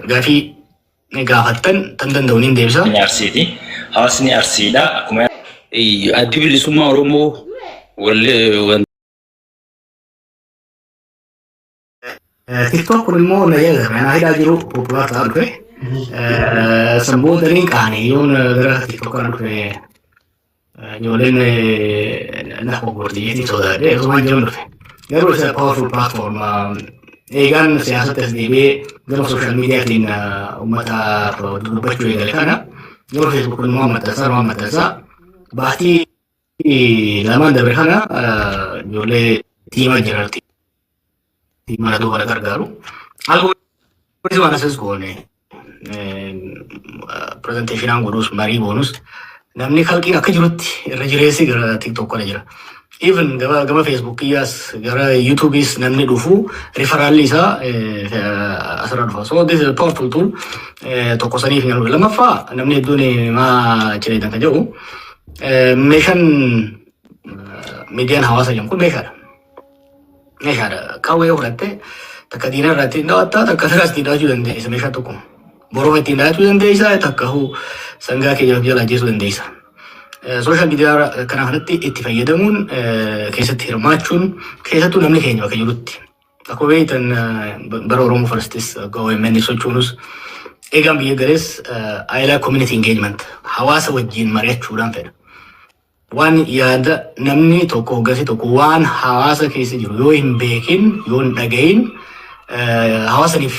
Gaafii gaafattan tan danda'u niin deebisa. Arsiiti. Hawaasni Arsiidha. Akkuma Addi bilisummaa Oromoo wallee TikTok kun immoo na eega kanaa hidhaa jiru popular ta'aa dhufe. San booda niin qaane yoon gara TikTok kana dhufe ijoolleen na hoggorti jeetiin sodaadhe osuma jiran dhufe. Garuu isa powerful platform eegaan siyaasatti as deebi'ee gama social mediaatiin uummata dubbachuu eegale kana gama Facebook immoo maxxansaa waan maxxansaa baatii lamaan dabre kana ijoollee tiimaa jirarti. Tiimaa duuba na gargaaru. Algorithm analysis goone presentation godhus marii goonus namni kalqiin akka jirutti irra jireessi gara TikTok kana jira. Even gama Facebookiyyaas gara YouTubeis namni dhufu referralli isaa asirra dhufa. So this is a powerful tool. Tokko saniif hin dhufe. Lammaffaa, namni hedduun maa cireetan kan jedhu, meeshaan miidiyaan hawaasaa jedhamu kun meeshaadha. Meeshaadha. Qawwee yoo fudhatte takka diina irraa ittiin dhawatta, takka firaas ittiin dhawachuu dandeessa meeshaa tokko. Borofa ittiin dhawachuu dandeessa, takka huu sangaa kee jala ajjeesuu dandeessa. Social media kana kanatti itti fayyadamuun, keessatti hirmaachuun, keessattuu namni keenya bakka jirutti. Akkuma beektan bara Oromoo Firstis OMN sochoonus eegaan biyya galees I like community engagement, hawaasa wajjin mari'achuudhaan fedha. Waan yaada namni tokko, hoggansi tokko waan hawaasa keessa jiru yoo hin beekin, yoo hin dhagahin, hawaasaniif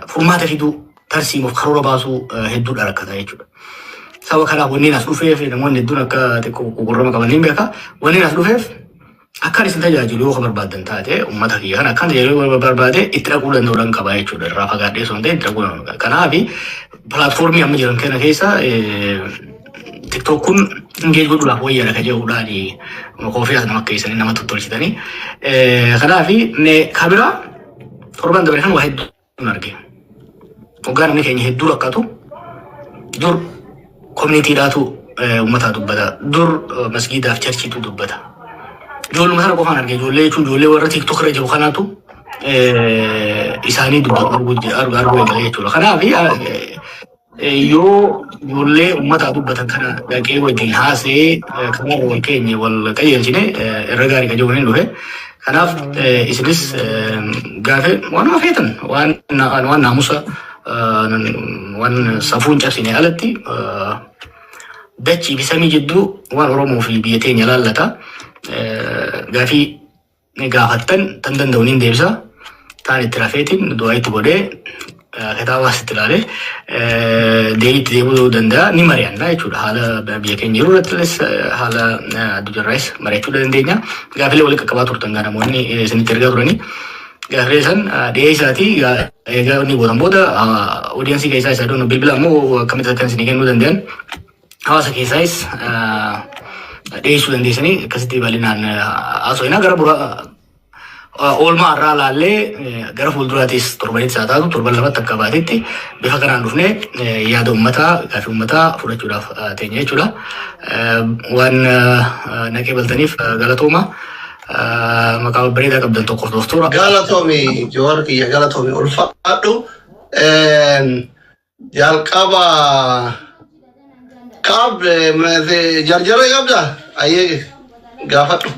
furmaata fiduu, tarsiimuuf karoora baasuu hedduudha rakkata jechuudha. Saba kanaaf wanni as dhufeef, namoonni hedduun akka xiqqoo gurrama qaban hin beeka. Wanni as dhufeef akkaan isin tajaajilu yoo barbaadan taate, uummata kiyya kana akkaan tajaajilu yoo barbaade, itti dhaquu danda'uudhaan qaba jechuudha. Irraa fagaadhee osoo hin ta'in itti dhaquu danda'u. Kanaaf platformii amma jiran kana keessa TikTok kun engage godhuudhaaf wayyaadha ka jedhuudhaan koofii as nama keessanii nama tottolchitanii. Kanaaf kabiraa torban dabre kan waa hedduun arge. Hoggaa namni keenya hedduu rakkatu, dur communitydhaatu uummataa dubbata. Dur masgiidaaf churchiitu dubbata. Ijoolluma sana qofaan arge. Ijoollee jechuun ijoollee warra TikTok irra jiru kanaatu isaanii dubbatu arguu eegale jechuudha. Kanaaf yoo ijoollee uummataa dubbatan kana dhaqee wajjin haasee kanarra wal keenye wal qajeelchine irra gaarii ka jiru hin dhufe. Kanaaf isinis gaafe waan feetan, waan naamusa, waan safuun cabsine alatti, dachii fi samii jidduu waan Oromoo fi biyya teenya laallata. Gaafii gaafattan tan danda'u niin deebisa. Taan itti rafeetiin du'aa itti godhee kitaabaas itti ilaalee deebii itti deebi'uu danda'a, ni mari'anna jechuudha. Haala biyya keenya jiru irrattis, haala addunyaarraas mari'achuu dandeenya. Gaafilee walitti qaqqabaa turtan gaa namoonni isinitti ergaa turanii. Gaafilee san dhiyeessaatii egaa inni gootan booda audience keessaa isa doon bilbila immoo akkamitti akka isinii kennuu danda'an hawaasa keessaayis dhiyeessuu dandeessanii akkasitti bal'inaan haasofnaa. Gara bura oolmaa har'aa laallee gara fuulduraatis torbanitti isaa taatu torban lamatti akka baatetti bifa kanaan dhufnee yaada uummataa, gaafii uummataa fudhachuudhaaf teenya jechuudha. Waan naqee baltaniif galatooma. Maqaa babbareedaa qabdan tokko hordoftoora. Galatoomi Joowar kiyya, galatoomi, ulfaadhu. Jalqaba qaab jarjaree qabda, ayyee gaafadhu.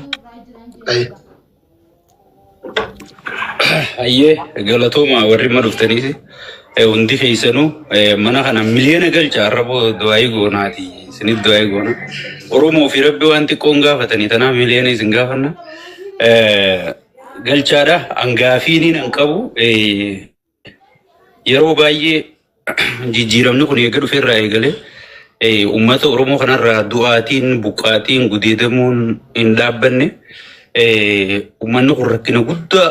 Ayyee. Hayyee, galatooma warri amma dhuftaniis hundi keessanuu mana kana miliyoona galcha. Arraboo du'aayii goonaati, isinit du'aayii goona. Oromoo fi Rabbi waan xiqqoon gaafatanii tanaaf miliyoona isin gaafanna. Galchaadha hangaafiiniin an qabu, yeroo baay'ee jijjiiramni kun eega dhufe irraa eegalee uummata Oromoo kanarraa du'aatiin, buqqaatiin, gudeedamuun hin dhaabbanne. Uummanni kun rakkina guddaa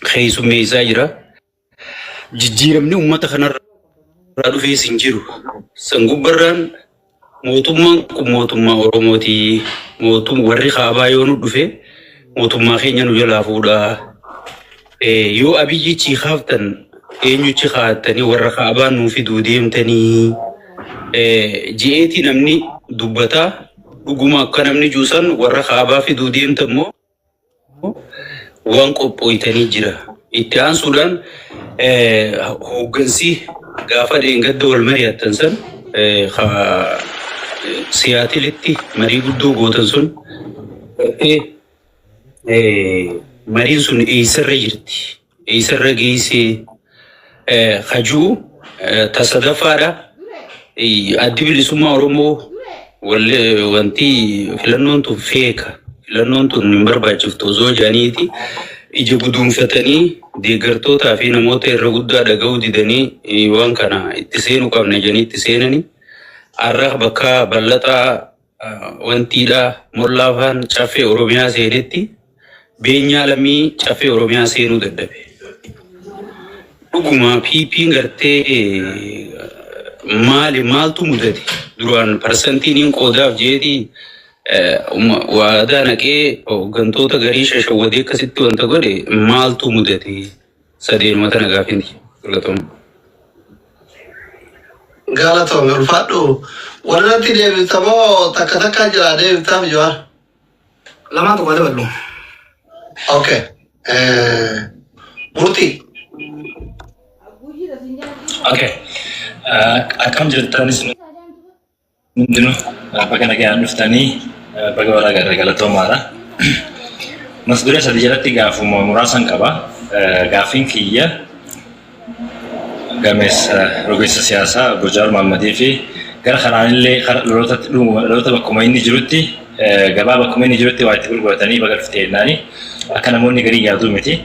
keessummeessaa jira. Jijjiiramni uummata kanarraa dhufees hin jiru. San gubbarraan mootummaan kun mootummaa Oromooti. Mootum warri kaabaa yoo nu dhufe mootummaa keenya nu jalaa fuudhaa. Yoo Abiyyichi kaaftan eenyuchi kaa'attanii warra kaabaa nuu fiduu deemtanii je'eeti namni dubbataa. Dhuguma akka namni juusan warra kaabaa fiduu deemtan moo waan qophooytanii jira? Itti aansuudhaan hooggansi gaafa dheengadda wal mari'attan san Siyaatilitti marii guddoo gootan sun mariin sun eessarra jirti? Eessarra geessee hajuu ta sadaffaadha. Addi Bilisummaa Oromoo wanti filannoon tun feeka. Filannoon tun hin barbaachiftu osoo jedhaniiti ija guduunfatanii deeggartootaa fi namoota irra guddaa dhaga'uu didanii waan kana itti seenuu qabna jedhanii itti seenanii har'a bakka bal'ataa wantiidha mollaa afaan caffee Oromiyaa seenetti beenyaa lammii caffee Oromiyaa seenuu dadhabe. Dhuguma PP'n gartee maali maaltu mudate duraan parsantiin hin qoodaaf jeetii waadaa naqee hooggantoota garii shashawwadee akkasitti wanta godhe maaltu mudate sadeenuma tana gaafinti galatoomaa. Galatoomi ulfaadhu. Warratti deebifta moo takka takka jira deebiftaaf Jawaar? Lamaan tokko daballu. Okay. Murtii. Okay. Akkam jirtanis hundinuu baga nagaan dhuftanii baga walaa garee galatoomaadha. Mata duree sadii jalatti gaafuma muraasan qaba. Gaaffiin kiyya gameessa rogeessa siyaasaa obbo Jawaar Mohammadii fi gara kanaanillee lolootatti dhaloota bakkuma inni jirutti gabaa bakkuma inni jirutti waa itti gurguratanii baga dhufte jennaani akka namoonni garii yaaduu miti.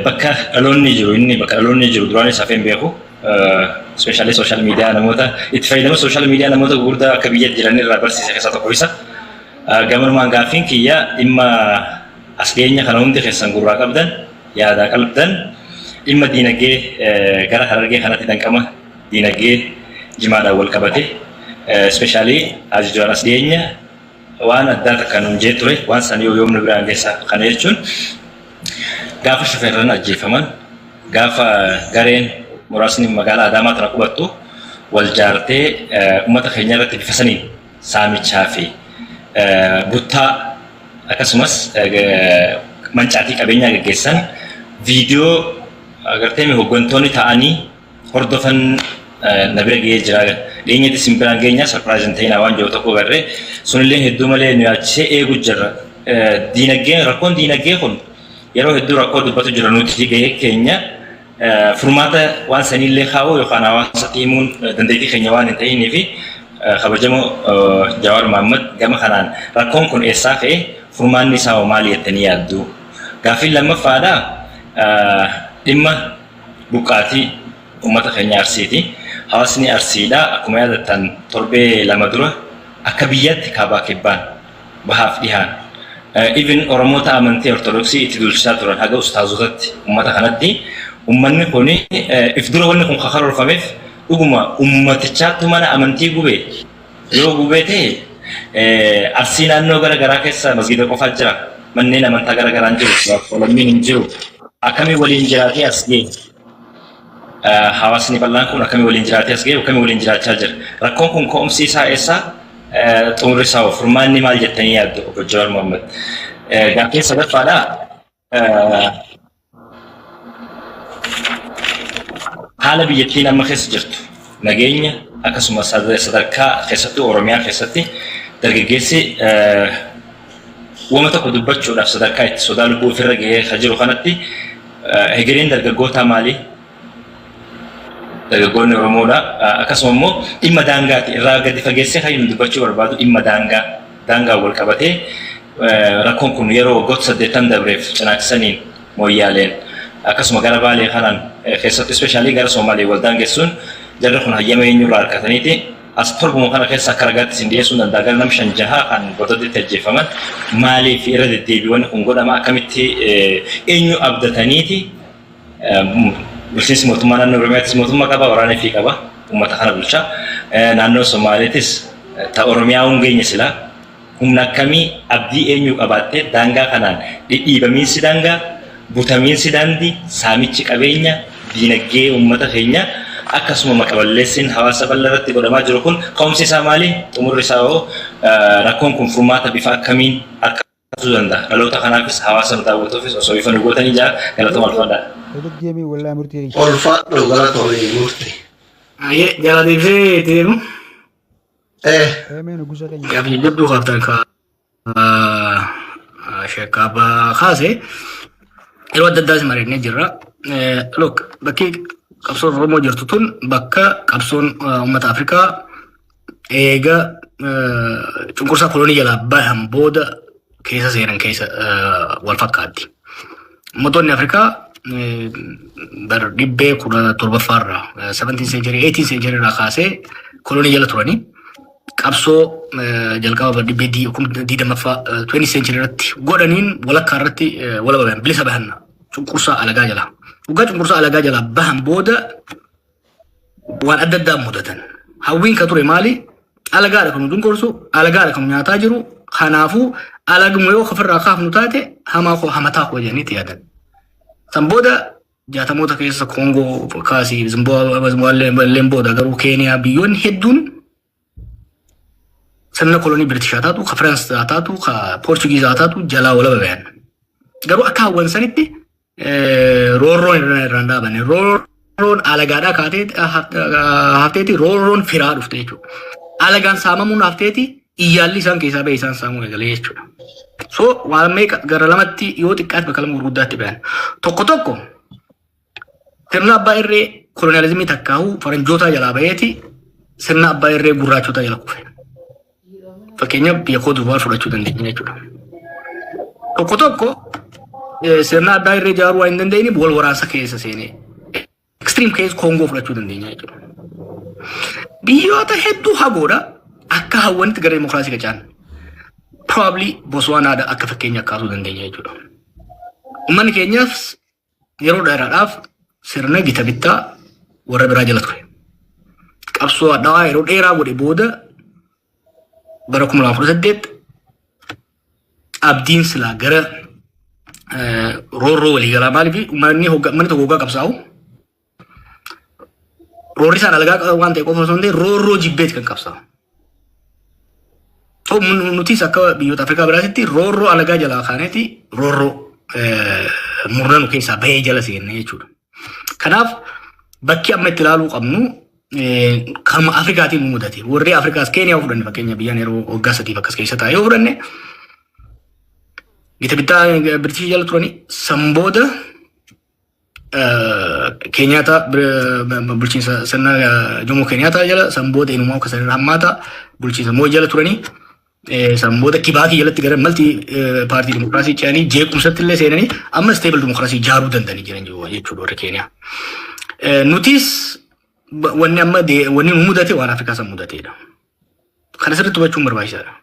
Bakka dhaloonni jiru inni bakka dhaloonni jiru duraanis hafee hin beeku. Especially social media namoota itti fayyadama social media namoota gurguddaa akka biyya jiran irraa barsiise keessaa tokko isa. Gamanumaan gaaffiin kiyya dhimma as dhiyeenya kana hundi keessan gurraa qabdan yaadaa qabdan dhimma diinagdee gara Harargee kanatti danqama diinagdee jimaadhaan wal qabate especially Haji Jawaar as dhiyeenya waan addaa takka nuun jee ture waan san yoo yoomnu biraan geessa. Kana jechuun gaafa shufeerran ajjeefaman, gaafa gareen muraasni magaalaa Adaamaa tana qubattu wal jaartee uummata keenya irratti bifa saniin saamichaa fi buttaa akkasumas mancaatii qabeenyaa gaggeessan viidiyoo agartee hooggantoonni ta'anii hordofan na bira ga'ee jira. Dhiyeenyatti isin biraan geenya surprise hin ta'inaa waan jiru tokko garree sunillee hedduu malee nu yaachisee eegu jirra. Diinagdeen rakkoon diinagdee kun yeroo hedduu rakkoo dubbatu jira nuti gahee keenya furmaata waan saniillee kaa'uu yookaan hawaasatti himuun dandeettii keenya waan hin ta'inii fi kabajamoo Jawaar Mohammad gama kanaan rakkoon kun eessaa ka'e, furmaanni isaa hoo maali jettanii yaaddu? Gaaffiin lammaffaadha dhimma buqqaatii uummata keenya Arsiiti. Hawaasni Arsiidha akkuma yaadattan torbee 2 dura akka biyyaatti kaabaa kibbaan bahaaf dhihaan even Oromoota amantii Ortodoksii itti duulchisaa turan haga ustaazotatti uummata kanatti uummanni kun if dura wanni kun karoorfameef dhuguma uummatichaattu mana amantii gube yoo gubee ta'e Arsii naannoo gara garaa keessa masgiida qofaa jira, manneen amantaa gara garaan jiru, lammiin hin jiru, akkamii waliin jiraatee as ga'e? Hawaasni bal'aan kun akkamii waliin jiraatee as ga'e, akkamii waliin jiraachaa jira? Rakkoon kun ka'umsi isaa eessa, xumurri isaa hoo, furmaanni maal jettanii yaaddu, obbo Jawaar Mohammad? Gaaffiin sadaffaadha. Haala biyyattiin amma keessa jirtu nageenya akkasumas sadarkaa keessattuu Oromiyaa keessatti dargaggeessi wama tokko dubbachuudhaaf sadarkaa itti sodaa lubbuu ofirra gahee kan jiru kanatti hegereen dargaggootaa maali? Dargaggoonni Oromoodha. Akkasuma immoo dhimma daangaati. Irraa gadi fageessee kan inni dubbachuu barbaadu dhimma daangaa. Daangaan wal qabatee rakkoon kun yeroo waggoota 80 dabreef cinaachisaniin Mooyyaaleen akkasuma gara Baalee kanaan keessattuu especially gara Somaalee wal daangessuun jarri kun hayyama eenyurraa harkataniiti as torbuma kana keessa akka ragaatti isin dhiyeessuu danda'a gara nam shan jaha kan Bododdeetti ajjeefaman maaliif irra deddeebiiwwan kun godhama, akkamitti, eenyu abdataniiti? Bulchiinsi mootummaa naannoo Oromiyaattis mootummaa qaba, waraana fi qaba, uummata kana bulcha. Naannoo Somaaleetis ta Oromiyaa hin geenye silaa humna akkamii abdii eenyuu qabaattee daangaa kanaan dhidhiibamiinsi daangaa, butamiinsi daandii, saamichi qabeenya, diinagdee uummata keenya akkasuma maqaballeessiin hawaasa bal'aa irratti godhamaa jiru kun ka'umsi isaa maali? Xumurri isaa hoo, rakkoon kun furmaata bifa akkamiin argachuu danda'a? Dhaloota kanaafis hawaasa nu daawwatuufis osoo ifa nu gootanii jaa galatooma, ulfaadhaa. Deddeemii wallaahi murtii kiyya. Ulfaadhu galatoomii murti. Ayyee, jala deebisee itti deemu. Eh, Eemee nugusa keenya. Gaafa jajjabduu kaaftan ka sheekkaaba kaase yeroo adda addaas mari'annee jirra. Look, bakki qabsoon Oromoo jirtu tun bakka qabsoon uummata Afrikaa eega cunqursaa kolonii jalaa bahan booda keessa seenan keessa wal fakkaatti. Uummattoonni Afrikaa bara dhibbee 17ffaarraa, 17 century, 18 century irraa kaasee kolonii jala turanii, qabsoo jalqaba bara dhibbee 20ffaa, 20 century irratti godhaniin walakkaa irratti wala bahan, bilisa bahan cunqursaa alagaa jalaa. Waggaa cunqursaa alagaa jalaa bahan booda waan adda addaa mudatan. Hawwiin ka ture maali? Alagaadha kan nu cunqursu, alagaadha kan nu nyaataa jiru. Kanaafuu alaguma yoo ofirraa kaafnu taate hamaa koo hamataa koo jedhanii yaadan. San booda 60moota keessa Koongoo kaasii Zimbaabuween booda garuu Keeniyaa, biyyoonni hedduun sirna kolonii Biritishaa taatu, ka Firaans taatu, ka Poorchugiizaa taatu jalaa wala bayan. Garuu akka hawwan sanitti roorroon irraan dhaabanne. Roorroon alagaadhaa kaatee hafteeti roorroon firaa dhufte jechuudha. Alagaan saamamuun hafteeti iyyaalli isaan keessaa ba'e isaan saamuu eegalee jechuudha. So waan meeqa gara lamatti, yoo xiqqaate bakka lama gurguddaatti bayan. Tokko tokko sirna abbaa irree koloniyaalizimii takkaa'uu faranjootaa jalaa baheeti sirna abbaa irree gurraachotaa jala kufe. Fakkeenyaaf biyya Koot Divuwaar fudhachuu dandeenya jechuudha. Tokko tokko sirna abbaa irree ijaaruu waan hin dandeenyeef wal waraansa keessa seenee, extreme case Koongoo fudhachuu dandeenya jechuudha. Biyyoota hedduu hagoodha akka hawwanitti gara dimokiraasii qacaan. Probably Botswanaadha akka fakkeenya kaasuu dandeenya jechuudha. Uummanni keenyaaf yeroo dheeraadhaaf sirna gita bittaa warra biraa jala ture. Qabsoo hadhaawaa yeroo dheeraa godhe booda bara 2018 abdiin silaa gara roorroo waliigalaa, maaliif uummanni manni tokko hoggaa qabsaa'u roorri isaan alagaa waan ta'e qofa osoo hin ta'in roorroo jibbeeti kan qabsaa'u. So nutis akka biyyoota Afrikaa biraatitti roorroo alagaa jalaa kaaneeti roorroo murna nu keessaa bahee jala seenne jechuudha. Kanaaf bakki amma itti ilaaluu qabnu kanuma Afrikaatiin nu mudate. Warri Afrikaas Keeniyaa yoo fudhanne, fakkeenya biyyaan yeroo waggaa 3f akkas keessa taa'e yoo fudhanne, gita bittaa Biritishii jala turanii san booda Keeniyaataa bulchiinsa sirna Jomo Keeniyaataa jala, san booda inumaa akka sanirra hammaata bulchiinsa Mooyi jala turanii, san booda Kibaakii jalatti gara multi party dimokiraasii ce'anii jeequmsatti illee seenanii amma stable dimokiraasii ijaaruu danda'anii jiran jechuudha warri Keeniyaa. Nutis wanni amma wanni nu mudate waan Afrikaa san mudateedha. Kana sirriitti hubachuun barbaachisaadha.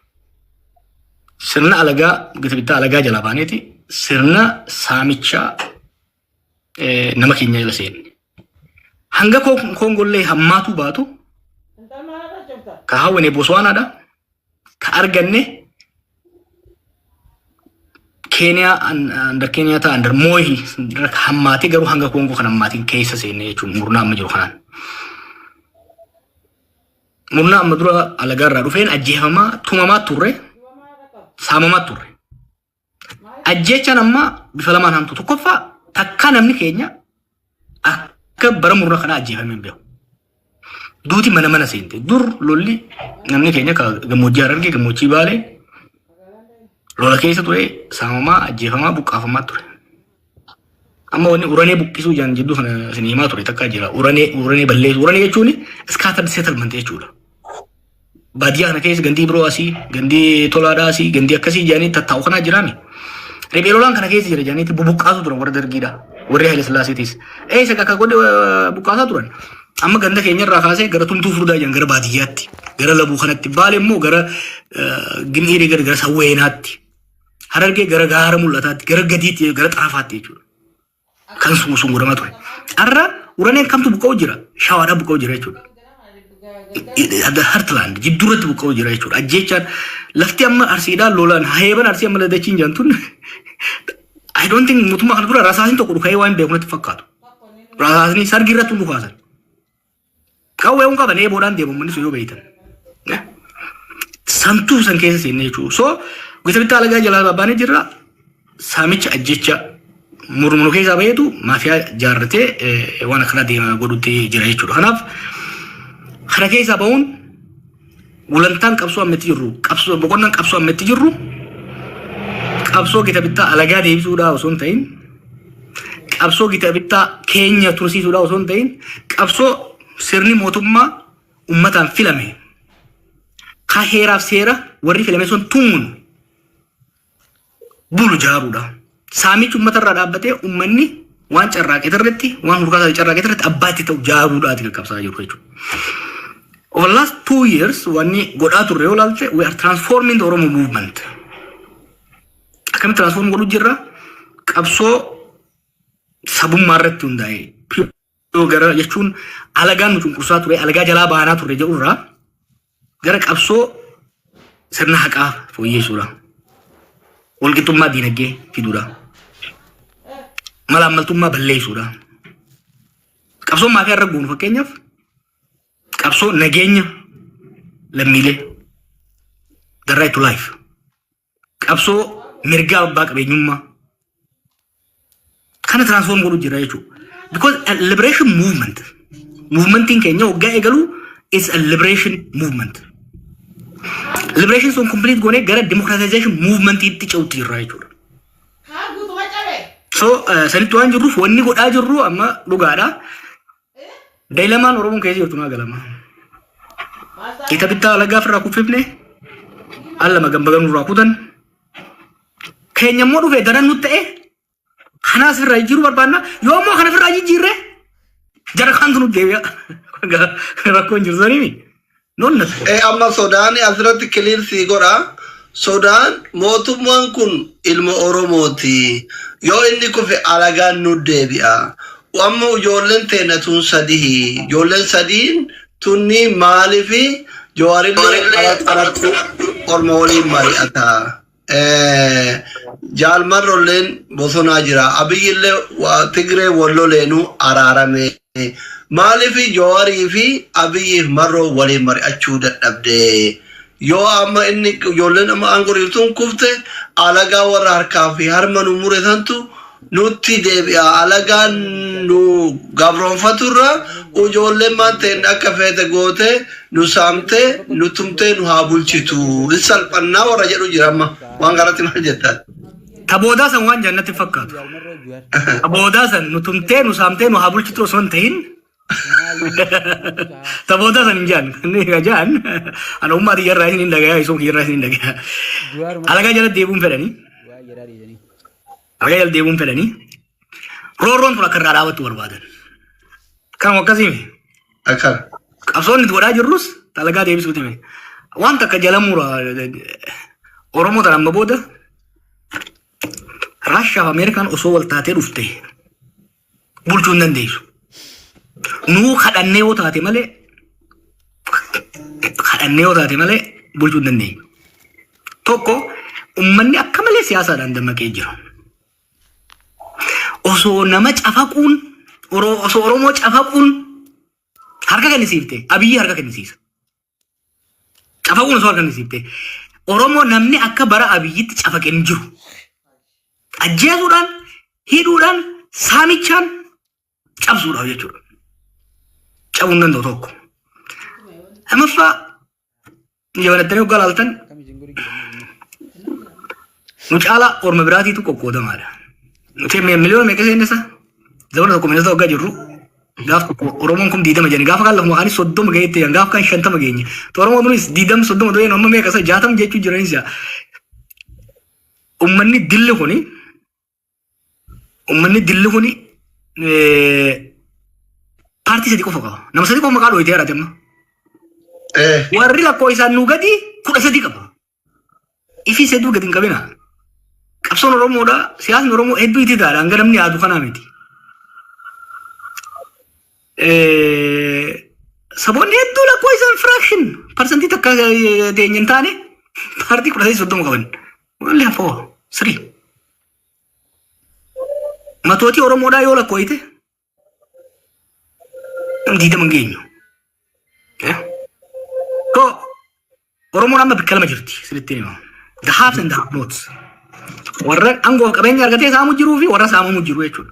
Sirna alagaa, gita bittaa alagaa jalaa baaneeti sirna saamichaa nama keenya jala seenne. Hanga Koongollee hammaatuu baatu ka hawwine Botswanaadha. Ka arganne Keeniyaa under Keeniyaa under Mooyi hammaatee, garuu hanga Koongoo kan hammaatiin keessa seenne jechuun murnaa amma jiru kanaan. Murnaa amma dura alagaa irraa dhufeen ajjeefamaa, tumamaa turre, saamamaa turre. Ajjeechaan amma bifa lamaan hamtu. Tokkoffaa, takkaa namni keenya akka bara murna kanaa ajjeefamee hin beeku. Duuti mana mana seente. Dur lolli namni keenya ka gammoojjii Harargee, gammoojjii Baalee lola keessa ture, saamamaa, ajjeefamaa, buqqaafamaa ture. Amma wanni uranee buqqisuu jaan jidduu kana isin himaa ture takka jira. Uranee, uranee balleessu. Uranee jechuun scattered settlement jechuudha. Baadiyyaa kana keessa gandii biroo asii, gandii tolaadhaa asii, gandii akkasii jedhanii tattaa'u kanaa jiraami. Riphee lolaan kana keessa jira jedhaniiti bubuqqaasu turan warra Dargiidha. Warri Haile Sillaaseetis. Eessa akka godhe buqqaasaa turan. Amma ganda keenya irraa kaasee gara Tumtuu Furdaa jedhan, gara baadiyyaatti, gara Labuu kanatti, Baale immoo gara Gim'iirii, gara Sawweenaatti. Harargee gara gaara mul'ataatti, gara gadiitti, gara xaafaatti jechuudha. Kan sun godhamaa ture. Har'a uraneen kamtu buqqa'u jira? Shawaadhaan buqqa'u jira jechuudha. The Heartland jidduurratti buqqa'u jira jechuudha. Ajjeechaan lafti amma Arsiidhaan lolaan heeban Arsii amma ladachiin jaantun, I don't think mootummaa kana dura rasaasni tokko dhuka'ee waan beeku natti fakkaatu. Rasaasni sargi irratti hin dhukaasan. Qawwee hin qaban, eeboodhaan deemu manni sun yoo beeytan. Santuu san keessa seenne jechuudha. So gita bittaa alagaa jalaa babbaanee jirra. Saamicha, ajjecha Murmuru keessaa baheetu maafiyaa jaarratee waan akkana deema godhutti jira jechuudha. Kanaaf kana keessaa bahuun gulantaan qabsoo ammatti jirru, qabsoo boqonnaan qabsoo ammatti jirru, qabsoo gita bittaa alagaa deebisuudhaa osoo hin ta'in, qabsoo gita bittaa keenya tursiisuudhaa osoo hin ta'in, qabsoo sirni mootummaa ummataan filame ka heeraaf seera warri filame sun tumuun bulu jaaruudha. Saamichi uummatarraa dhaabbatee uummanni waan carraaqee irratti, waan hurkaasaa carraaqee irratti abbaa itti ta'u jaaruudhaati kan qabsaa jiru jechuudha. Over the last 2 years wanni godhaa turre yoo ilaalte, we are transforming the Oromo movement. Akkamitti transform godhuu jirra? Qabsoo sabummaa irratti hundaa'e. Gara jechuun alagaan nu cunqursaa ture, alagaa jalaa baanaa turre jedhurraa gara qabsoo sirna haqaa fooyyessuudha. Walqixxummaa diinagdee fiduudha. Malaammaltummaa balleessuudha. Qabsoon maafiyaa irra goonu, fakkeenyaaf, qabsoo nageenya lammiilee, the right to life. Qabsoo mirga abbaa qabeenyummaa kana transform godhu jira jechuudha. Because a liberation movement, movementiin keenya waggaa eegalu is a liberation movement. Liberation sun complete goonee gara democratization movementiitti ce'utti jirra jechuudha. So sanitti waan jirruuf wanni godhaa jirru amma dhugaadha. Dilemmaan Oromoon keessa jirtu naa galama. Gita bittaa alagaa ofirraa kuffifne, al lama gambagan irraa kutan. Keenya immoo dhufee daran nutti ta'e, kanaas irraa jijjiiruu barbaanna. Yoo immoo kana ofirraa jijjiirre jara kaantu nutti deebi'a. Rakkoon jiru saniimi. Noonna. Amma sodaan asirratti clear sii godha. Sodaan mootummaan kun ilma Oromooti. Yoo inni kufe alagaan nu deebi'a. Amma ijoolleen teenya tun sadii. Ijoolleen sadiin tunni maaliifi Jawaarillee alatti orma waliin mari'ata. Jaalmarrolleen bosonaa jira. Abiyyillee Tigree walloleenuu araarame. Maaliif Jawaarii fi Abiyyiif Marroo waliin mari'achuu dadhabde? Yoo amma inni ijoolleen amma aangoo jirtuun kufte, alagaa warra harkaa fi harma nu mure santu nutti deebi'a. Alagaan nu gabroonfaturra ijoolleen maan ta'in akka feete goote nu saamte, nu tumtee, nu haa bulchitu. Hin salphannaa warra jedhu jira amma. Waan kanatti maal jettan? Taboodaa san waan jannatti fakkaatu. Taboodaa san nu tumtee, nu saamtee, nu haa bulchitu osoo hin ta'in, taboodaa san hin jaan. Inni ka jaan ana ummaa tiyyarraa isin hin dhagayaa, isoo kiyyarraa isin hin dhagayaa. Alagaa jala deebuun fedhanii. Alagaa jala deebuun fedhanii. Roorroon tun akka irraa dhaabattu barbaadan. Kanuma akkasii. Akkana. Qabsoon nuti godhaa jirrus alagaa deebisuuti miti. Waan takka jala mura, Oromoo tan amma booda Raashaa fi Ameerikaan osoo wal taatee dhufte bulchuu hin dandeessu. Nuu kadhannee yoo taate malee, kadhannee yoo taate malee bulchuu hin dandeenyu. Tokko, uummanni akka malee siyaasaadhaan dammaqee jira. Osoo nama cafaquun, osoo Oromoo cafaquun harka kennisiifte, Abiyyi harka kennisiisa. Cafaquun osoo harka kennisiifte. Oromoo namni akka bara Abiyyitti cafaqe hin jiru. Ajjeesuudhaan, hidhuudhaan, saamichaan cabsuudhaaf jechuudha. Cabuu hin danda'u tokko. Lammaffaa, jabanattanii hoggaa laaltan, nu caalaa orma biraatiitu qoqqoodamaadha. Nuti miliyoona meeqa seennisa? Zamana tokko minnesota waggaa jirru gaaf tokko Oromoon kun 20 jedhani, gaafa kaan lafuma kaanis 30 gaheetti jedhan, gaafa kaan 50 geenye. Oromoon kunis 20 30 du'een amma meeqa isa 60 jechuu jiranis. Uummanni dilli kuni paartii sadi qofa qaba. Nama sadi qofa maqaa dhooyitee jiraate amma. Warri lakkoo isaan nuu gadi 13 qaba. Ifis hedduu gadi hin qabina. Qabsoon Oromoodha. Siyaasni Oromoo hedduu itti taadha. Hanga namni yaadu kanaa miti. Saboonni hedduu lakkoo isaan fraction parsantii takka teenya hin taane paartii 13 30 qaban. Only have four, three. Matootii Oromoodhaa yoo lakkooyite 20 hin geenyu. So Oromoon amma bakka lama jirti sirriitti hima. The haves and the have nots. Warra aangoo qabeenya argatee saamu jiruu fi warra saamamu jiru jechuudha.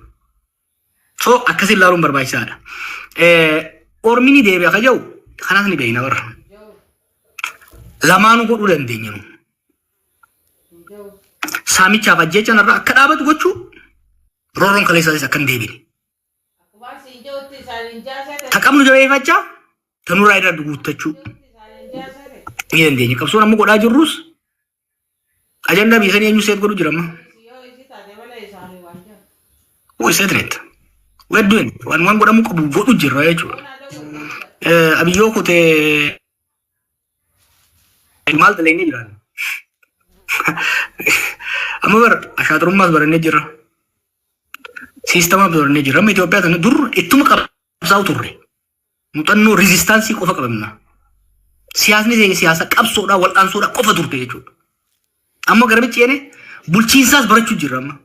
So akkasiin ilaaluun barbaachisaadha. Ormi ni deebi'a ka jedhu kanas ni beekna warra. Lamaanuu godhuu dandeenya nu. Saamichaaf ajjeechaan irraa akka dhaabatu gochuu, roorroon kaleessaatis akka hin deebine. Ta qabnu jabeeffachaa ta nurraa irraa guuttachuu ni dandeenya. Qabsoon amma godhaa jirrus ajandaa biyya sanii eenyu set godhu jira amma? Who is setting it? We are doing it. Waan godhamuu qabu godhu jirra jechuudha. Abiyyoo kutee maal dalagnee jiraan? Amma bar ashaaturummaas barannee jirra. Siistamaas barannee jirra. Amma Itoophiyaa tana dur ittuma qabsaa'u turre. Muuxannoo resistance qofa qabna. Siyaasni keenya siyaasa qabsoodhaa, wal'aansoodhaa qofa turte jechuudha. Amma gara ceene bulchiinsaas barachuu jirra amma.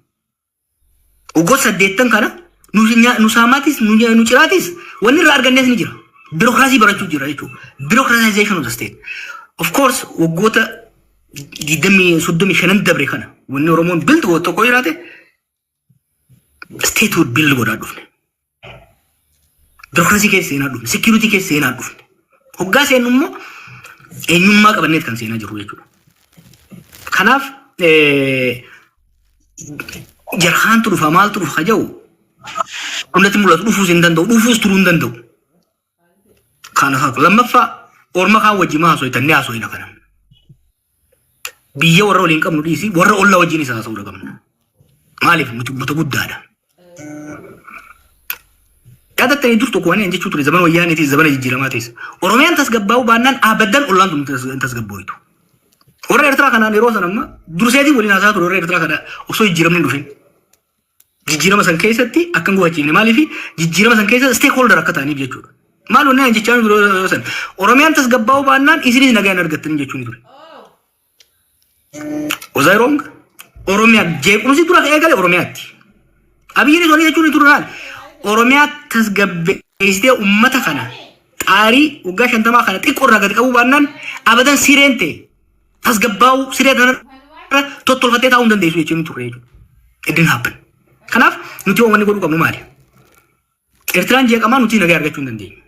Waggoota 80 kana nu saamaatis nu ciraatis wanni irraa argannees ni jira. Biirokiraasii barachuu jira jechuudha. Bureaucratization of the state. Of course, waggoota 20 35 dabre kana wanni Oromoon build godhu tokko jiraate, statehood build godhaa dhufne. Biirokiraasii keessa seenaa dhufne. Security keessa seenaa dhufne. Hoggaa seennu immoo eenyummaa qabanneet kan seenaa jirru jechuudha. Kanaaf jarhaantu dhufa, maaltu dhufa jedhu hundatti mul'atu, dhufuus hin danda'u, dhufuus turuu hin danda'u. Kana lammaffaa, orma kaan wajjin maa haasoftan? Ni haasofina kana. Biyya warra waliin qabnu dhiisi, warra ollaa wajjin isa haasa'uu qabna. Maaliif? Nuti uummata guddaadha. Yaadattanii, dur tokko waan inni jechuu ture, zamana wayyaaniitis zamana jijjiiramaa ta'es. Oromiyaan tasgabbaa'uu baannaan abadan ollaan tun hin tasgabbooytu. Warra Eertiraa kanaan yeroo sana amma durseetii waliin haasaa ture, warra Eertiraa kana osoo jijjiiramni hin dhufin. Jijjiirama san keessatti akka hin gufachiifne, maaliif, jijjiirama san keessa stakeholder akka ta'aniif jechuudha. Maal wanni ani jechaa ture yeroo sana? Oromiyaan tasgabbaa'uu baannaan isinis nagaa hin argattanii jechuun ture. Was I wrong? Oromiyaan jeequmsi dura eegale Oromiyaatti. Abiyyiinis wanni jechuun ture maal? Oromiyaa tasgabbeessitee uummata kana xaarii waggaa 50 kana xiqqoo irraa gadi qabuu baannaan abadan sireen ta'e tasgabbaa'uu, siree kanarra tottolfattee taa'uu hin dandeessu jechuun ture jechuudha. It didn't happen. Kanaaf nuti wanni godhuu qabnu maali? Eertiraan jeeqamaa nuti nagaa argachuu hin dandeenyu.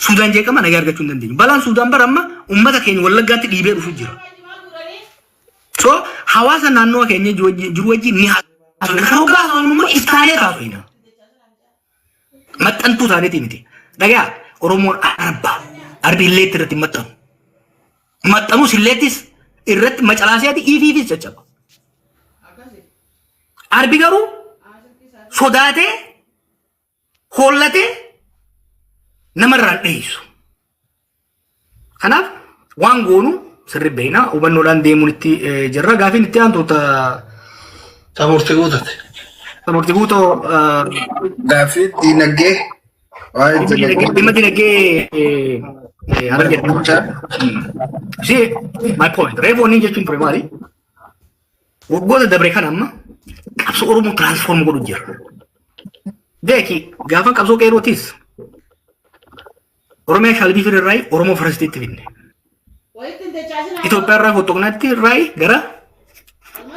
Suudaan jeeqamaa nagaa argachuu hin dandeenyu. Balaan Suudaan bara amma uummata keenya Wallaggaatti dhiibee dhufu jira. So hawaasa naannoo keenya jiru wajjin ni haasofna. Kan hoggaa haasofnu immoo iftaanee haasofna. Maxxantuu taaneeti miti. Dhagaa, Oromoon arba. Arbi illeetti irratti hin maxxanu. Maxxanus illeettis irratti macalaaseeti ifiifis caccaba. Arbi garuu sodaatee hollatee namarraan dheessu. Kanaaf waan goonu sirri beekna, hubannoodhaan deemuun itti jirra. Gaafiin itti aantu Ta murtii guutate. Ta murtii guutoo. Gaaffii diinagdee, waa'ee Dhimma dinagdee. Dinagdee Harargee. See, my point. Reefu wanni jechuun ture maali? Waggoota dabre kana amma qabsoo Oromoo transform godhu jira. Beeki, gaafa qabsoo qeerrootis Oromiyaa shall be free irraa Oromoo firstiitti finne. Itoophiyaa irraa fottoqnaatti irraa gara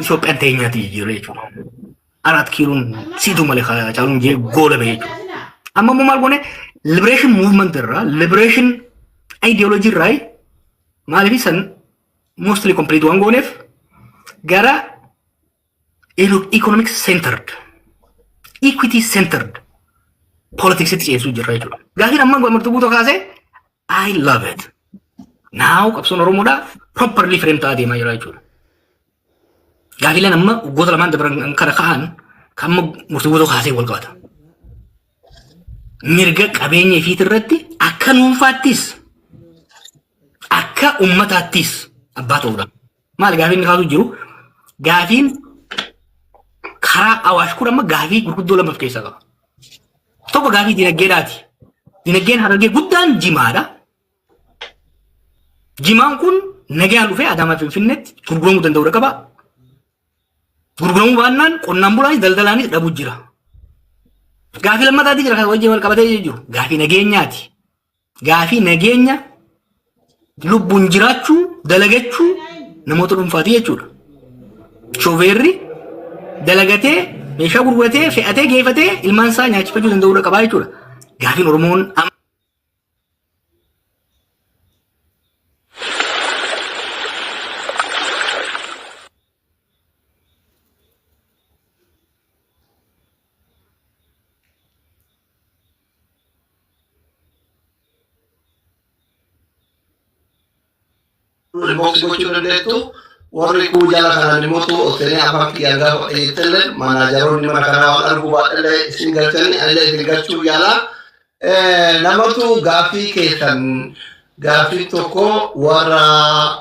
Itoophiyaan teenyaatti jijjiirre jechuudha. Araat kiiluun siitu malee caaluun jee goola bahe jechuudha. Amma immoo maal goone? Liberation movement irraa, liberation ideology irraa, maaliif, san mostly complete waan gooneef, gara economic centered, equity centered politics itti ceesuu jirra jechuudha. Gaafiin amma murtii guutuu kaasee, I love it. Now qabsoon Oromoodhaa properly frame ta'aa deemaa jira jechuudha. Gaafiileen amma waggoota lamaan dabran kana ka'an kan amma murtii guutuu kaasee wal qabata. Mirga qabeenya ifiit irratti akka dhuunfaattis akka ummataattis abbaa ta'uudha. Maali gaafiin inni kaasu jiru? Gaafiin karaa Awaash kun amma gaafii gurguddoo lama of keessaa qaba. Tokko gaafii dinagdeedhaati. Dinagdeen Harargee guddaan jimaadha. Jimaan kun nagaan dhufee Adaamaa Finfinneetti gurguramuu danda'uudha qaba. Gurguramuu baannaan qonnaan bulaanis daldalaanis dhabuu jira. Gaafii lammataatti jira kan wajjin wal qabatee jiru. Gaafii nageenyaati. Gaafii nageenya lubbuun jiraachuu, dalagachuu namoota dhuunfaati jechuudha. Shooferri Dalagatee meeshaa gurguratee fe'atee geeffatee ilmaan isaa nyaachifachuu danda'uudha qabaa jechuudha. Gaafiin Oromoon amma Inbox gochuu dandeettu. Warri kuu jala kanaan immoo osoo afaan kiyyaan gaafa jettellee maanaajaroonni mana kanaa waan arguu baadhallee isin galchanii anillee isin galchuu yaalaa. Namatu gaaffii keessan, gaaffii tokko warra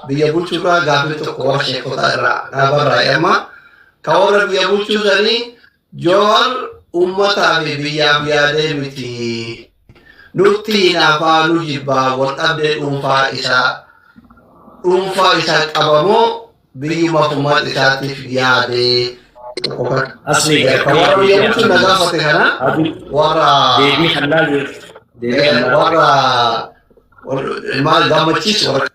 biyya bulchuurraa, gaaffii tokko warra sheekotaa irraa dhaabarraa. Amma ka warra biyya bulchuu sanii, Joowar uummataa fi biyyaaf yaadee miti. Nutti hinaafaa, nu jibbaa, wal dhabdee dhuunfaa isaa qabamoo biyyumaaf uummata isaatiif yaadee? Asli. Kan warra biyya bulchuu na gaafate kana warra Deebii kannaa jiru. Deebii kannaa. Warra maal, Gammachiis, warra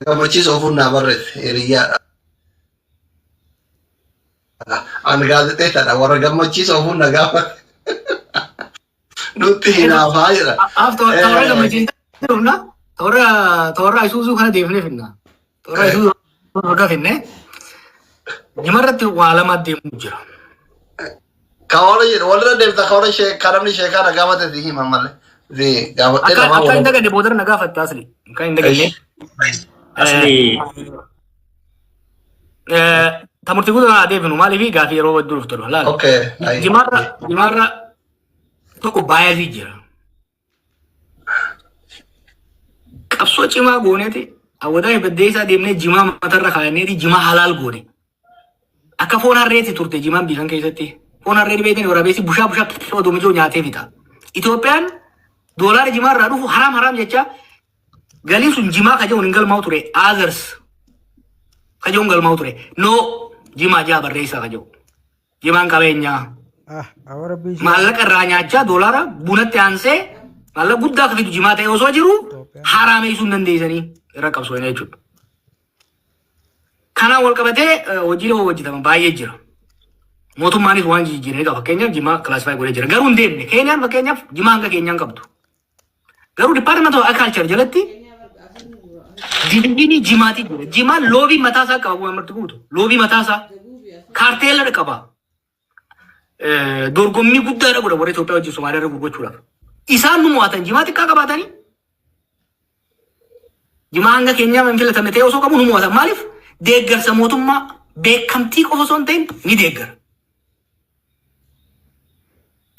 Gammachiis ofuun naa barreesse, hiriyyaadha. Ani gaazexeessaadha, warra Gammachiis ofuun na gaafate. Nutti hinaafaa jedha. Af toora Gammachiis dhufna, toora Isuuzuu kana deemnee finna. Toora Isuuzuu hordoo finne. Jimarratti waa lama deemuu jira. Ka warra jedhu walirra deemta, ka warra ka namni sheekaa na gaafate si hima malee. Si gaafadhee Akka lamaa akka hin wal. daganne boodara na gaafatta asli. Akka hin daganne. Asli. Ta Murtii Guutuu haa deebinu, maaliif gaafii yeroo hedduu dhuftu laala. Okay. Jimaarra tokko biasii jira. Qabsoo cimaa gooneeti hawwataa baddeessaa deemnee jimaa matarra kaayanneeti jimaa halaal goone. Akka foon harreetti turte jimaan biifan keessatti. Foon harree beektan, waraabessi bushaa bushaa odoo mijoo nyaatee fixa. Itoophiyaan doolaara jimaa irraa dhufu haraam haraam jecha galiin sun jimaa kajaa'uun hin galmaa'u ture. Others kajaa'uun galmaa'u ture. No, jimaa jaa barreessaa kaja'u. Jimaan qabeenyaa. Ah, awara biyya. Maallaqa irraa nyaachaa doolaara bunatti aansee maallaqa guddaa akka fidu jimaa ta'e osoo jiru haraameessuu hin dandeessanii irra qabsoofne jechuudha. Kanaan wal qabatee hojiilee hojjetaman baay'ee jira. Mootummaanis waan jijjiiranii qaba. Fakkeenyaaf jimaa classify godhee jira. Garuu hin deemne. Keeniyaan fakkeenyaaf jimaa hanga keenyaan qabdu. Garuu Department of Agriculture jalatti divisionii jimaatii jira. Jimaan lobby mataasaa qaba, bu'aa Marti Guutu. Lobby mataasaa. Cartela qaba. Dorgommii guddaadha godha warra Itoophiyaa wajjin Somaaliyaa irra gurgurachuudhaaf. Isaan nu mo'atan jimaa xiqqaa qabaatanii, jimaa hanga keenyaa hin filatamne ta'e osoo qabu nu mo'atan. Maaliif? Deeggarsa mootummaa beekamtii qofa osoo hin ta'in ni deeggara.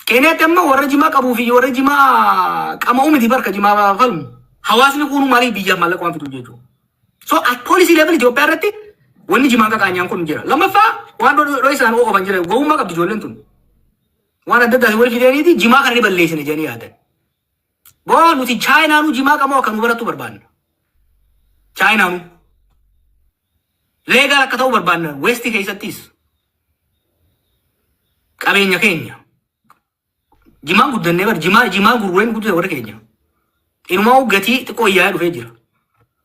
Keeniyaatti amma warra jimaa qabuu fi warra jimaa qama'uu miti barka jimaa falmu. Hawaasni kunuu maaliif biyyaaf maallaqa waan fiduuf jechuudha. So at policy level Itoophiyaa irratti wanni jimaa qaqaanyaan kun jira. Lammaffaa, waan dhoo isaan oofan jira. Gowwummaa qabdi ijoolleen tun. Waan adda addaa wal fidaniiti jimaa kana ni balleessine jedhanii yaadan. Boo, nuti Chaayinaanuu jimaa qamoo akka nu barattu barbaanna. Chaayinaanuu. Legal akka ta'u barbaanna West keessattis. Qabeenya keenya. Jimaan guddannee bar jimaa gurgureen guddate warri keenya. Inumaa gatii xiqqoo yaa'ee dhufee jira.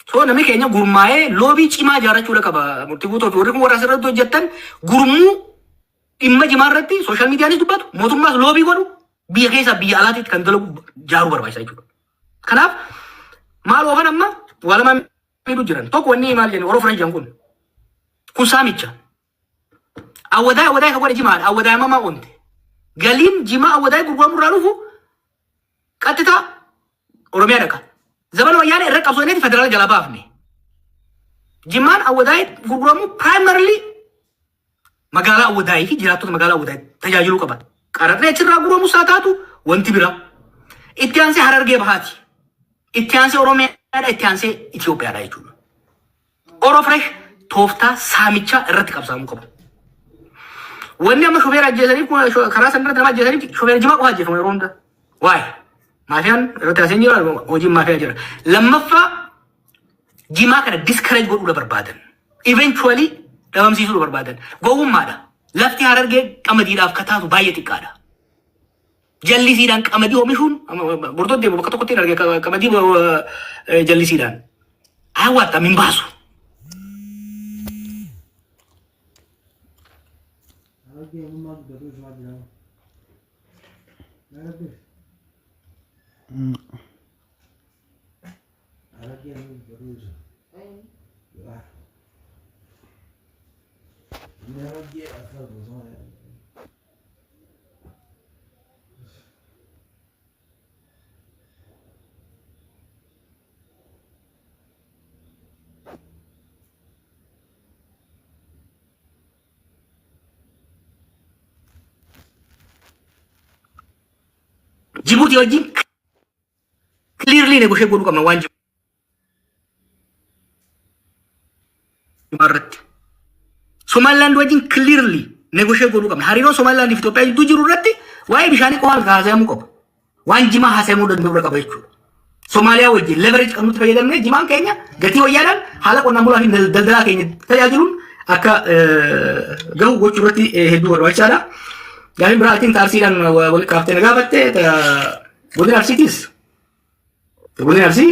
So namni keenya gurmaa'ee lobby cimaa ijaarrachuudha qaba. Murtii Guutuu fi warri kun warra asirratti hojjettan gurmuu dhimma jimaa irratti social mediaanis dubbatu, mootummaas lobby godhu, biyya keessaa biyya alaatiitti kan dalagu jaaruu barbaachisa jechuudha. Kanaaf maal oofan amma waa lama miidhuu jiran. Tokko, wanni maal jennu Oromoo French kun kun saamicha. Awwadaa kan godhe jimaadha. Awwadaa mamaa oonte. Galiin jimaa Awwadaa gurguramu irraa dhufu qaxxitaa Oromiyaa dhaqa. Zamana Wayyaanee irra qabsoo inni federaala jalaa baafne. Jimaan Awwadaa gurguramu primarily magaalaa Awwadaayii fi jiraattota magaalaa Awwadaayii tajaajiluu qaba. Qaraxni achirraa gurguramus haa taatu wanti biraa. Itti aansee Harargee Bahaati. Itti aansee Oromiyaadha. Itti aansee Itoophiyaadha jechuudha. Oro Fresh tooftaa saamichaa irratti qabsaa'amuu qabu. Wanni amma shofeera ajjeesaniif kun karaa san irratti nama ajjeesaniif shofeera jimaa qofa ajjeefama yeroo hunda. Waa'ee maafiyaan irratti haaseen jira, hojiin maafiyaa jira. Lammaffaa, jimaa kana discourage godhuudha barbaadan. Eventually dhabamsiisuudha barbaadan. Gowwummaadha. Lafti Harargee qamadiidhaaf ka taatu baay'ee xiqqaadha. Jallisiidhaan qamadii oomishuun bordoddee bakka tokkotti hin arge qamadii jallisiidhaan. Hawaata min baasu. Jibuutii wajjin clearly negotiate godhuu qabna waan jimaa irratti. Somaliland wajjin clearly negotiate godhuu qabna. Hariiroo Somaliland fi Itoophiyaa gidduu jiru irratti waa'ee bishaanii qofaan haasa'amuu qabu. Waan jimaa haasa'amuu danda'u qaba jechuudha. Somaaliyaa wajjin leverage qabnutti fayyadamnee jimaan keenya gatii wayyaadhaan haala qonnaan bulaa fi daldalaa keenya tajaajiluun akka gahu gochuu irratti hedduu barbaachisaadha. Gaafiin biraatiin taarsiidhaan walitti kaaftee na gaafatte godina Arsiitis. Godina Arsii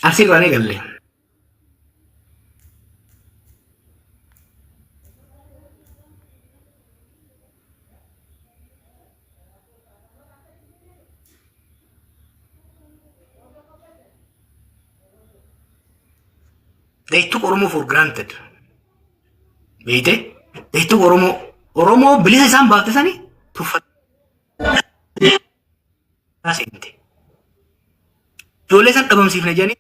Arsii irraa ni eegalle. They took Oromo for granted. Beeyte? They took Oromo. Oromoo bilisa isaan baafte sani tuffataa seente. Ijoollee san dhabamsiifne jedhanii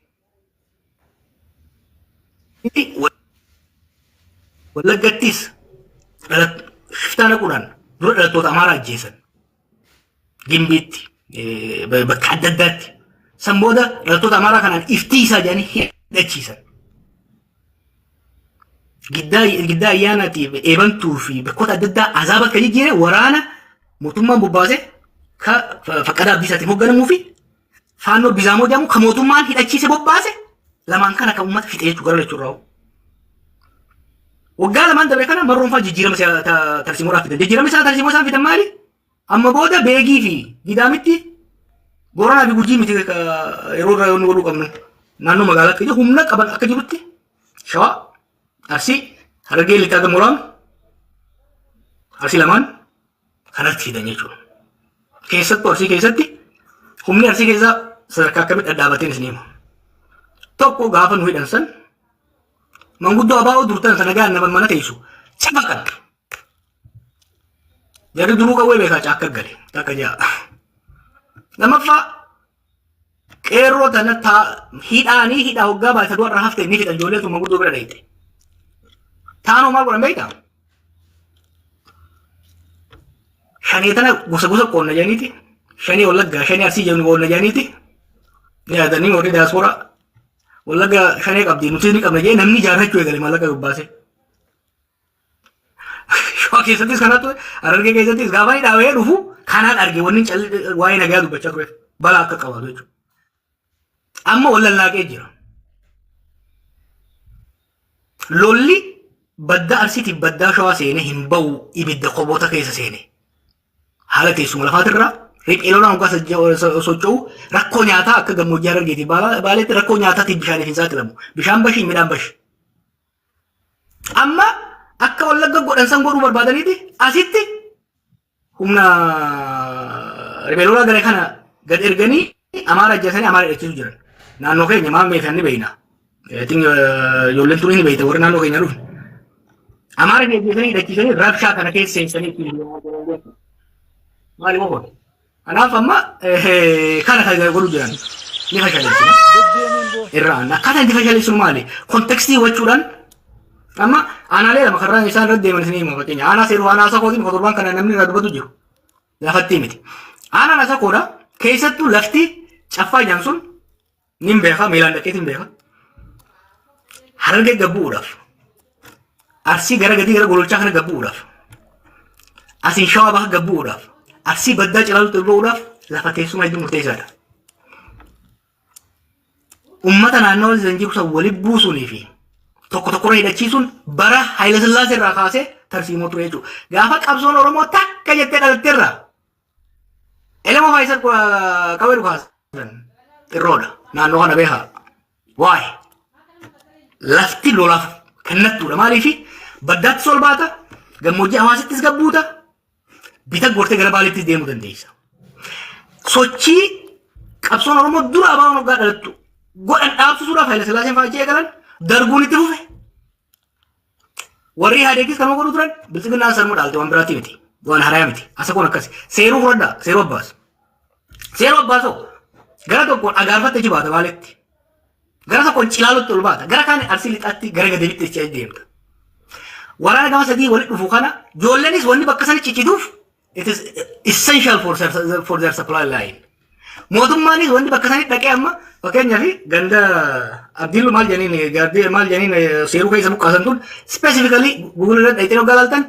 Wallaggattis shiftaa naquudhaan dura dhalattoota Amaaraa ajjeesan. Gimbiitti bakka adda addaatti. San booda dhalattoota Amaaraa kanaan iftiisaa jedhanii hidhachiisan. Giddaa giddaa ayyaanaatiif eebantuu fi bakkoota adda addaa azaaba akka jijjiire waraana mootummaan bobbaase ka Faqqadaa Abdiisaatiin hoogganamuu fi Faannoo Bizaamoo jedhamu ka mootummaan hidhachiise bobbaase lamaan kana kan uummata fixe jechuu gara lachuurraa. Waggaa lamaan dabre kana marroon fa'aa jijjiirama tarsiimoodhaaf fidan. Jijjiirama isaa tarsiimoo isaan fidan maali? Amma booda Beegii fi Gidaamitti Booranaa fi Gujii miti yeroo irraa yoonni godhuu qabnu. Naannoo magaalaa akka jiru humna qaban akka jirutti Shawaa, Arsii, Harargee Lixaa Gamooraan, Arsii lamaan kanatti fidan jechuudha. Keessattuu Arsii keessatti humni Arsii keessaa sadarkaa akkamitti dhadhaabateen isin hima. Tokko gaafa nu hidhan san manguddoo abaa'oo durtan sana gaan nama mana teessu cafaqan. Jarri duruu qawwee beekaa caakka gale takka ja'a. Lammaffaa qeerroo tana hidhaanii hidhaa hoggaa baay'ata du'a irraa hafte ni fixan ijoollee tun manguddoo bira dhayite. Taanoo maal godhan beektaa? Shanee tana gosa gosa qoonna jedhaniiti. Shanee Wallaggaa, shanee Arsii jedhu qoonna jedhaniiti. Ni yaadanii warri diyaaspooraa Wallaggaa shanee qabdi nuti ni qabna jedhee namni ijaarrachuu eegale maallaqa gubbaasee. Shawaa keessattis kanatu Harargee keessattis gaafa inni dhaabee dhufu kanaan arge wanni waa'ee nagaa dubbachaa ture balaa akka qabaatu jechuudha. Amma wal lallaaqee jira. Lolli baddaa Arsiitiif baddaa Shawaa seenee hin ba'u ibidda koboota keessa seene. Haala teessuma lafaatirraa riphee lolaan hoggaa socho'u rakkoo nyaataa akka gammoojjii Harargeetiif Baaleetti rakkoo nyaataatiif bishaaniif hin saaxilamu. Bishaan bashi midhaan bashi. Amma akka Wallagga godhan san godhuu barbaadaniiti asitti humna riphee lolaa gale kana gad erganii Amaara ajjeesanii Amaara hidhachiisu jiran. Naannoo keenya maal meeshaan ni beekna. Ijoolleen tun ni beekta warri naannoo keenya dhufu. Amaara ajjeesanii hidhachiisanii rabshaa kana keessa seensanii ittiin deemaa jiran jechuudha. Maali qofa? Kanaaf amma kana kan godhu jiran ni fashaleessina. Irraan akkaataa itti fashaleessinu maali? Kontekstii hubachuudhaan amma aanaalee lama karraa isaan irra deeman isin hima fakkeenya. Aanaa seeruu aanaa sakootiin torbaan kana namni irraa dubbatu jiru. Lafatti miti. Aanaan asakoodha. Keessattuu lafti caffaa jedhan sun nin beeka miilaan dhaqeetiin beeka. Harargee gabbu'uudhaaf. Arsii gara gadii gara gololchaa kana gabbu'uudhaaf. Asiin shawaa baha gabbu'uudhaaf. Arsii baddaa cilaalutti ba'uudhaaf lafa teessuma hedduu murteessaadha. Ummata naannoo san jiru san walitti buusuunii fi tokko tokkorra hidhachiisuun bara Haayila Sillaasee irraa kaasee tarsiimoo ture jechuudha. Gaafa qabsoon Oromoo takka jettee dhalatteerraa Elemoo Faayisar qawwee dhukaasan xirroodha. Naannoo kana beekaa. Waa'ee lafti lolaaf kennattuudha. Maaliif baddaattis ol baata, gammoojjii hawaasittis gabbuuta, bita gortee gara baaleettis deemuu dandeessa. Sochii qabsoon Oromoo dura abaaboon hoggaa dhalattu godhan dhaabsisuudhaaf Haayila Sillaaseen fa'aa achi eegalan, darguun itti fufe. Warri Ihaadeegis kanuma godhu turan. Biltsiginnaan sanuu dhaalte, waan biraatti miti. Waan haaraa miti. Asa kun akkasi. Seeruu fudhadhaa. Seeruu abbaas. Seeruu abbaasoo gara tokkoon agaarfatte achi baata Baaletti. Gara tokkoon Cilaalutti ol baata. Gara kaan Arsii Lixaatti gara Gadeebitti achi deemta. Waraana gama sadii walitti dhufu kana ijoolleenis wanni bakka sana ciccituuf it is essential for their supply line. Mootummaanis wanni bakka sanii dhaqee amma fakkeenyaaf ganda Abdiillu maal jedhaniin, gaaddee maal jedhaniin, seeruu keessa buqqaasan tun specifically Google irratti dhaqxee hoggaa ilaaltan.